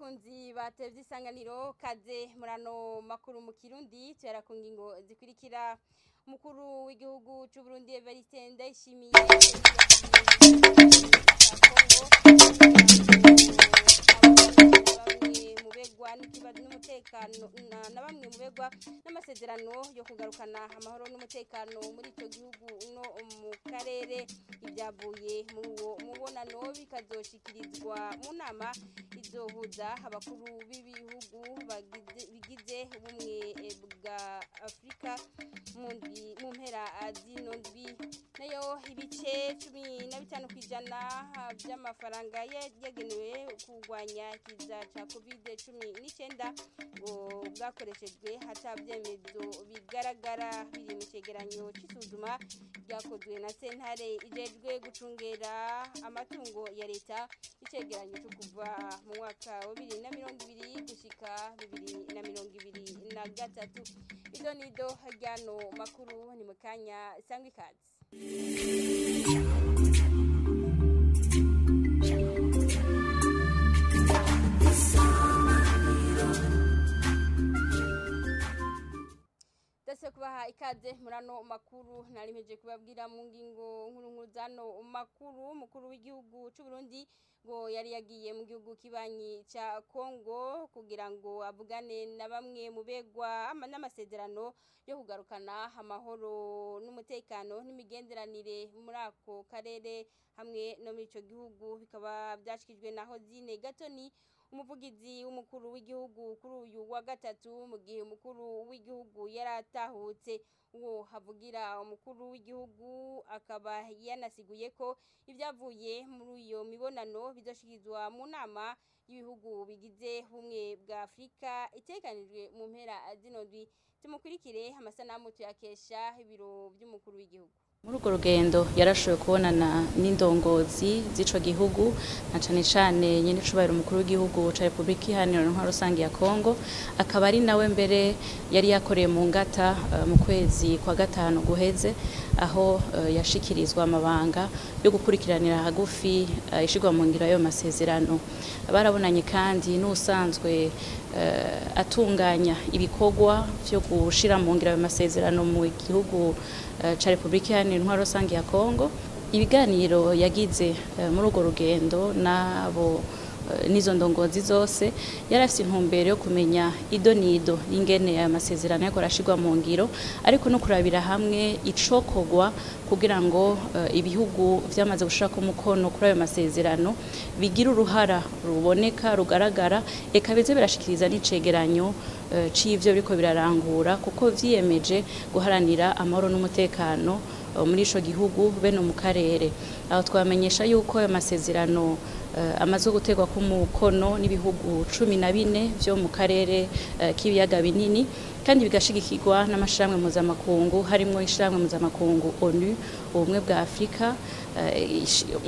Bakunzi batevye Isanganiro, kaze murano makuru mu Kirundi. Tuhera ku ngingo zikurikira: umukuru w'igihugu c'u Burundi Evariste Ndayishimiye bamwe mu begwa n'ikibazo n'umutekano na bamwe mu begwa n'amasezerano yo kugarukana amahoro n'umutekano muri ico gihugu no mu karere. Ibyavuye muri uwo mubonano bikazoshikirizwa mu nama izohuza abakuru b'ibihugu bigize Ubumwe bwa Afurika mu mpera zino ndwi. Nayo ibice 15% by'amafaranga yagenewe kurwanya ikiza ca COVID-19 ngo bwakoreshejwe atabyemezo bigaragara, biri mu cegeranyo c'isuzuma ryakozwe na sentare ijejwe gucungera amatungo ya leta, icegeranyo co kuva mu mwaka wa 2020 gushika 2023. Ido nido ryano makuru ni mukanya, sangwa ikaze. Dase kubaha ikaze murano makuru. Narimeje kubabwira mu ngingo nkuru nkuru zano makuru, mukuru w'igihugu c'u Burundi ngo yari yagiye mu gihugu kibanyi ca Kongo kugira ngo avugane na bamwe mu begwa n'amasezerano yo kugarukana amahoro n'umutekano n'imigenderanire muri ako karere hamwe no muri ico gihugu. Bikaba vyashikijwe na Hozine Gatoni, umuvugizi w'umukuru w'igihugu, kuri uyu wa gatatu, mu gihe umukuru w'igihugu yaratahutse. Uwo havugira umukuru w'igihugu akaba yanasiguye ko ibyavuye muri iyo mibonano bizoshikirizwa mu nama y'ibihugu bigize Ubumwe bwa Afurika itegekanijwe mu mpera zino ndwi. Tumukurikire, amasanamu tuyakesha ibiro by'umukuru w'igihugu. Muri urwo rugendo yarashoboye kubonana n'indongozi z'ico gihugu, na cane cane nyene icubahiro umukuru w'igihugu ca Republika Iharanira Intwaro Rusangi ya Kongo, akaba ari nawe mbere yari yakoreye mu ngata mu kwezi kwa gatanu guheze, aho yashikirizwa amabanga yo gukurikiranira hagufi ishirwa mu ngiro y'ayo masezerano. Barabonanye kandi n'usanzwe atunganya ibikorwa vyo gushira mu ngiro ayo masezerano mu gihugu ca Republika Iharanira Intwaro Rusangi ya Kongo. Ibiganiro yagize muri urwo rugendo nabo n'izo ndongozi zose yari afise intumbero yo kumenya ido nido n'ingene ayo masezerano yariko arashirwa mu ngiro, ariko no kurabira hamwe icokorwa kugira ngo ibihugu vyamaze gushirako umukono kuri ayo masezerano bigira uruhara ruboneka, rugaragara, eka bize birashikiriza n'icegeranyo c'ivyo biriko birarangura, kuko vyiyemeje guharanira amahoro n'umutekano muri ico gihugu bene mu karere. Aho twamenyesha yuko ayo masezerano amaze guterwa ku mukono n'ibihugu 14 vyo mu karere k'ibiyaga binini, kandi bigashigikirwa n'amashirahamwe mpuzamakungu, harimwo ishirahamwe mpuzamakungu ONU, Ubumwe bwa Afurika,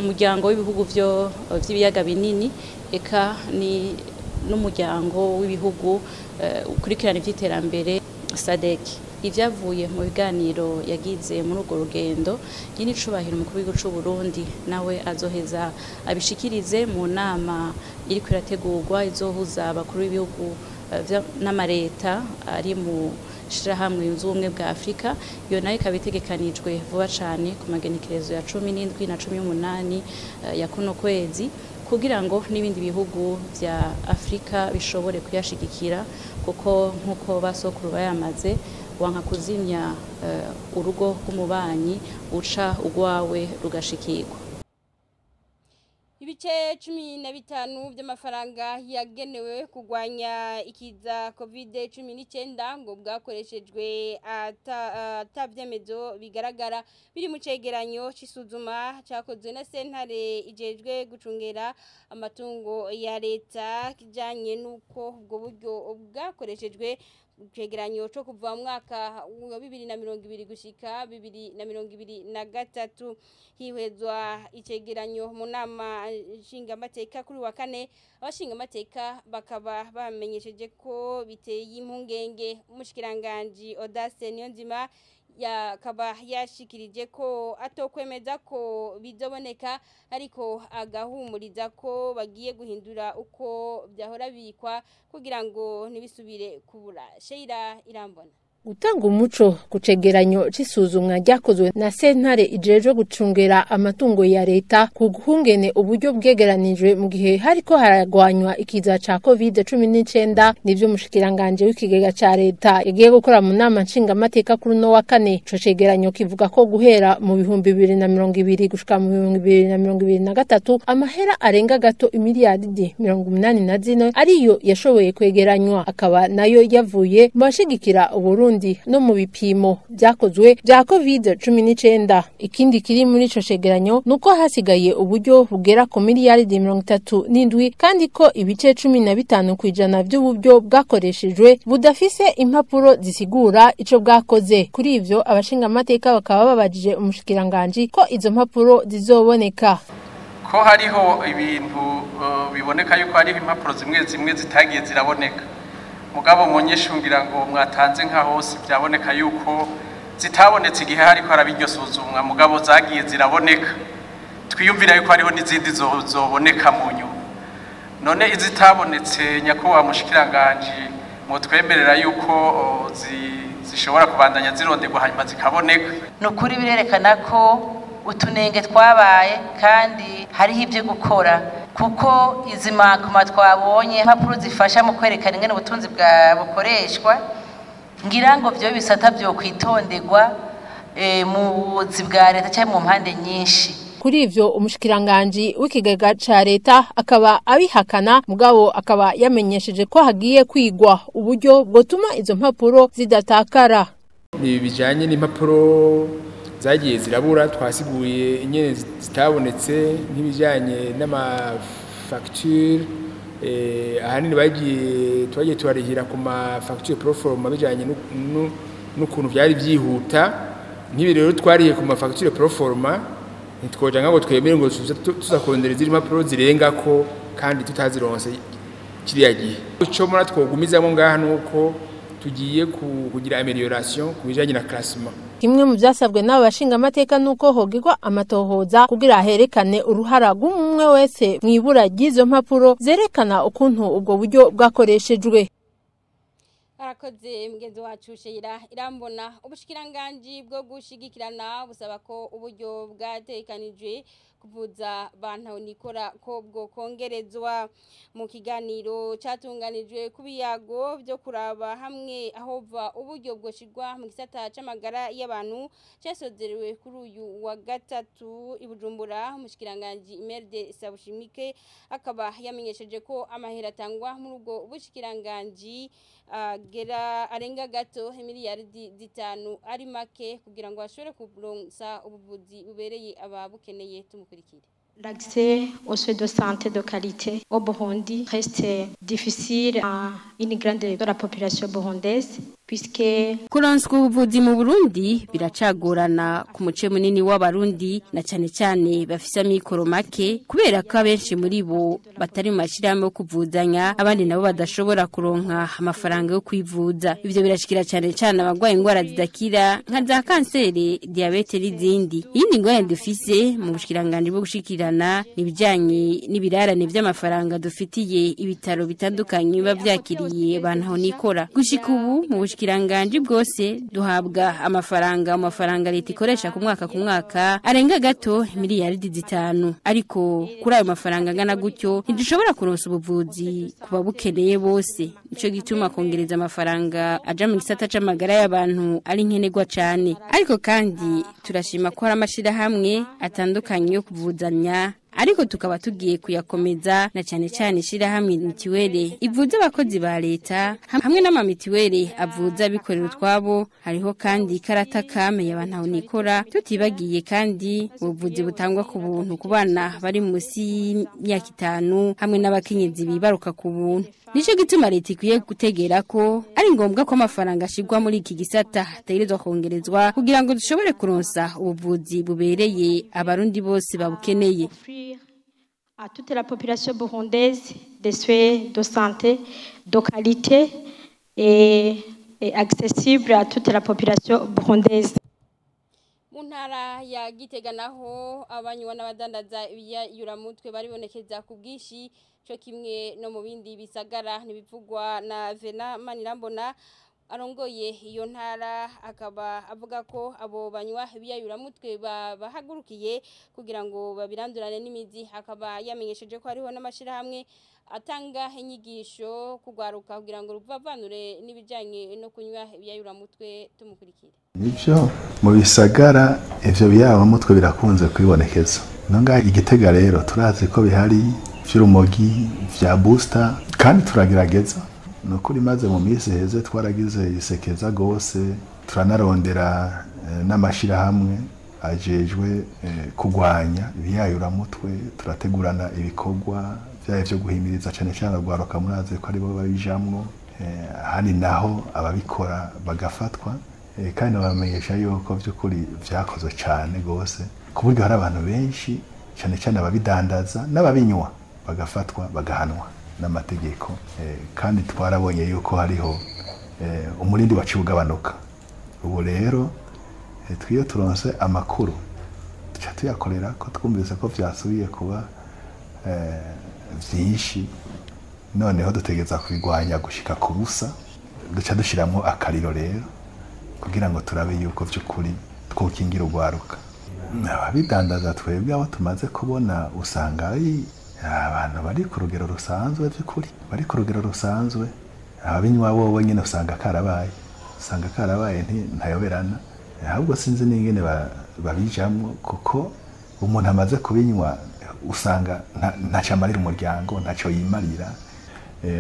umuryango w'ibihugu vyo vy'ibiyaga binini, eka ni n'umuryango w'ibihugu ukurikirana ivy'iterambere SADC. Ivyavuye mu biganiro yagize muri urwo rugendo, nyine icubahiro umukuru w'igihugu c'u Burundi nawe azoheza abishikirize mu nama iriko irategurwa izohuza abakuru b'ibihugu n'amareta ari mu shirahamwe yunze Ubumwe bwa Afurika. Iyo nayo ikaba itegekanijwe vuba cane ku magenekerezo ya 17 na 18 ya kuno kwezi, kugira ngo n'ibindi bihugu vya Afurika bishobore kuyashigikira, kuko nk'uko basokuru bayamaze, wanka kuzimya urugo rw'umubanyi uca ugwawe rugashikirwa. Ibice 15 by'amafaranga yagenewe kurwanya ikiza COVID-19 ngo bwakoreshejwe atabyemezo bigaragara, biri mu cegeranyo c'isuzuma cakozwe na sentare ijejwe gucungera amatungo ya leta kijanye n'uko ubwo buryo bwakoreshejwe, cegeranyo co kuva mu mwaka wa 2020 gushika 2023. Hihwezwa icegeranyo mu nama nshingamateka kuri wa kane, abashingamateka bakaba bamenyesheje ko biteye impungenge. Umushikiranganji Audace Niyonzima Yakaba yashikirije ko atokwemeza ko bizoboneka, ariko agahumuriza ko bagiye guhindura uko byahora bikwa kugira ngo ntibisubire kubura. Sheila Irambona. Gutanga umuco ku cegeranyo c'isuzumwa ryakozwe na sentare ijejwe gucungera amatungo ya leta ku guhungene uburyo bwegeranijwe mu gihe hariko haragwanywa ikiza ca COVID-19, nivyo umushikiranganje w'ikigega ca leta yagiye gukora mu nama nshingamateka kuri uno wa kane. Ico cegeranyo kivuga ko guhera mu 2020 gushika mu 2023 amahera arenga gato imiliyaridi 84 ariyo yashoboye kwegeranywa, akaba nayo yavuye mu bashigikira Uburundi no mu bipimo byakozwe bya COVID-19. Ikindi kiri muri ico cegeranyo nuko hasigaye uburyo bugera ku miliyaridi 37, kandi ko ibice 15% by'uburyo bwakoreshejwe budafise impapuro zisigura ico bwakoze. Kuri ivyo abashingamateka bakaba babajije umushikiranganji ko izo mpapuro zizoboneka. Ko hariho ibintu biboneka yuko hariho impapuro zimwe zimwe zitagiye ziraboneka, mugabo munyeshungira ngo mwatanze nka hose byaboneka yuko zitabonetse igihe hariko harabiryo suzumwa, mugabo zagiye ziraboneka. Twiyumvira yuko hariho n'izindi zoboneka mu nyuma. None izitabonetse, nyakubahwa mushikiranganje, mutwemerera yuko zishobora kubandanya zironderwa hanyuma zikaboneka? Ni ukuri birerekana ko utunenge twabaye kandi hariho ibyo gukora, kuko izi makoma twabonye impapuro zifasha mu kwerekana ingene ubutunzi bwa bukoreshwa, ngira ngo byo bisata byo kwitonderwa mu buzi bwa leta cyangwa mu mpande nyinshi. Kuri ivyo umushikiranganji w'ikigega ca leta akaba abihakana, mugabo akaba yamenyesheje ko hagiye kwigwa uburyo bwotuma izo mpapuro zidatakara. Ni bijanye n'impapuro zagiye zirabura, twasiguye ingene zitabonetse, nk'ibijanye n'amafacture, ahanini bagiye twagiye tubarihira ku mafacture proforma bijanye n'ukuntu vyari vyihuta. Nk'ibi rero twariye ku mafacture proforma, ntitwoja ngo twemere ngo tuza kurondera izindi mpapuro zirengako kandi tutazironse kiriya gihe. Ico mura twogumizamo ngaha nuko tugiye kugira amélioration ku bijanye na classement. Kimwe mu vyasabwe n'abo bashingamateka nuko hogirwa amatohoza kugira herekane uruhara rw'umwe wese mw'ibura ry'izo mpapuro zerekana ukuntu ubwo buryo bwakoreshejwe. Arakoze mugenzi wacu Sheila Irambona. Ubushikiranganji bwo gushigikirana busaba ko uburyo bwatekanijwe kuvuza bantu nikora ko bwo kongerezwa. Mu kiganiro catunganijwe kubiyago byo kuraba hamwe ahova uburyo bwoshirwa mu gisata c'amagara y'abantu casozerewe kuri uyu wa gatatu i Bujumbura, umushikiranganji Imerde Sabushimike akaba yamenyesheje ko amahera atangwa muri ubwo bushikiranganji agera arenga gato miliyaridi 5 ari make kugira ngo ashobore kuronsa ubuvuzi bubereye ababukeneye. Tumukurikire. L'accès aux soins de santé de qualité au Burundi reste difficile à une grande de la population burundaise, puisque kuronswa ubuvuzi mu Burundi biracagorana ku muce munini w'abarundi, na cyane cyane bafise amikoro make, kubera ko abenshi muri bo batari mu mashirahamwe yo kuvuzanya, abandi nabo badashobora kuronka amafaranga yo kwivuza. Ivyo birashikira cyane cyane abagwaye ingwara zidakira nka za kanseri, diabete n'izindi. Iyindi ngorane dufise mu bushikiranganji bwo gushikirana nibijanye n'ibirarane vy'amafaranga dufitiye ibitaro bitandukanye biba vyakiriye bantu nikora. Gushika ubu mu bushikiranganji bwose duhabwa amafaranga mu mafaranga leta ikoresha ku mwaka ku mwaka arenga gato miliyaridi 5, ariko kuri ayo mafaranga angana gutyo ntidushobora kuronsa ubuvuzi ku babukeneye bose. Nico gituma kongereza amafaranga aja mu gisata c'amagara y'abantu ari nkenerwa cane. Ariko kandi turashima ko hari amashirahamwe atandukanye yo kuvuzanya, ariko tukaba tugiye kuyakomeza, na cyane cyane ishirahamwe mitiwere ivuza abakozi ba leta hamwe n'amamitiwere avuza abikorera utwabo. Hariho kandi ikarata kame y'abantu nikora, tutibagiye kandi ubuvuzi butangwa ku buntu ku bana bari munsi y'imyaka 5 hamwe n'abakenyezi bibaruka ku buntu. Nico gituma leta ikwiye gutegera ko ari ngombwa ko amafaranga ashirwa muri iki gisata ategerezwa kongerezwa kugira ngo dushobore kuronsa ubuvuzi bubereye abarundi bose babukeneye. À toute la population burundaise des soins de santé de qualité et et accessible à toute la population burundaise. Mu ntara ya Gitega naho abanywa n'abadandaza ibiyayuramutwe baribonekeza ku bwinshi cyo kimwe no mu bindi bisagara ntibivugwa na Vena Manirambona arongoye iyo ntara, akaba avuga ko abo banywa ibiyayuramutwe bahagurukiye kugira ngo babirandurane n'imizi. Akaba yamenyesheje ko hariho n'amashirahamwe atanga inyigisho kugwaruka kugira ngo ruvavanure n'ibijanye no kunywa ibiyayuramutwe. Tumukurikire. Nibyo, mu bisagara ivyo biyayuramutwe birakunze kwibonekeza. No ngaha Igitega rero turazi ko bihari vy'urumogi, vya booster, kandi turagerageza. Nukuri maze mu minsi heze twaragize isekeza gose, turanarondera n'amashirahamwe ajejwe kugwanya ibiyayuramutwe, turategurana ibikorwa vyayo vyo guhimiriza cane cane urwaruka, murazi ko aribo babijamwo, ahandi naho ababikora bagafatwa, kandi babamenyesha yuko vy'ukuri vyakozwe cane gose, ku buryo hari abantu benshi cane cane ababidandaza n'ababinywa bagafatwa bagahanwa n'amategeko, kandi twarabonye yuko hariho umurindi waciye ugabanuka. Ubu rero twiyo turonse amakuru duca tuyakorera ko twumvise ko vyasubiye kuba vyinshi, noneho dutegereza kubigwanya gushika ku busa, duca dushiramwo akariro rero kugira ngo turabe yuko vy'ukuri twokingira urwaruka. Ababidandaza twebwe abo tumaze kubona usanga ari abantu bari ku rugero rusanzwe, vy'ukuri bari ku rugero rusanzwe. Ababinywa bobo nyene usanga karabaye, usanga karabaye ntayoberana, ahubwo sinzi n'ingene babijamwo, kuko umuntu amaze kubinywa usanga ntaco amarira umuryango, ntaco yimarira.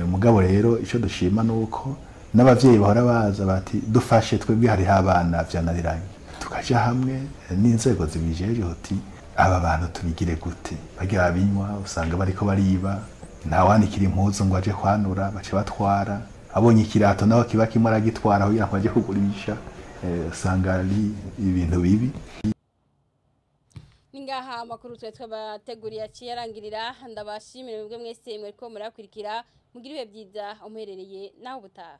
Mugabo rero ico dushima nuko n'abavyeyi bahora baza bati dufashe twebwe hariho abana vyananiranye, tukaja hamwe n'inzego zibijeje uti aba bantu tubigire gute, bagira abinywa usanga bariko bariba, ntawanikira impuzu ngo aje kwanura, bace batwara, abonye ikirato naho kiba kimwe aragitwara kugira ngo aje kugurisha, usanga ari ibintu bibi. Ningaha amakuru twe twabateguriye aciye arangirira. Ndabashimire mwebwe mwese mwariko murakurikira, mugira ibihe byiza umuherereye naho ubutaha.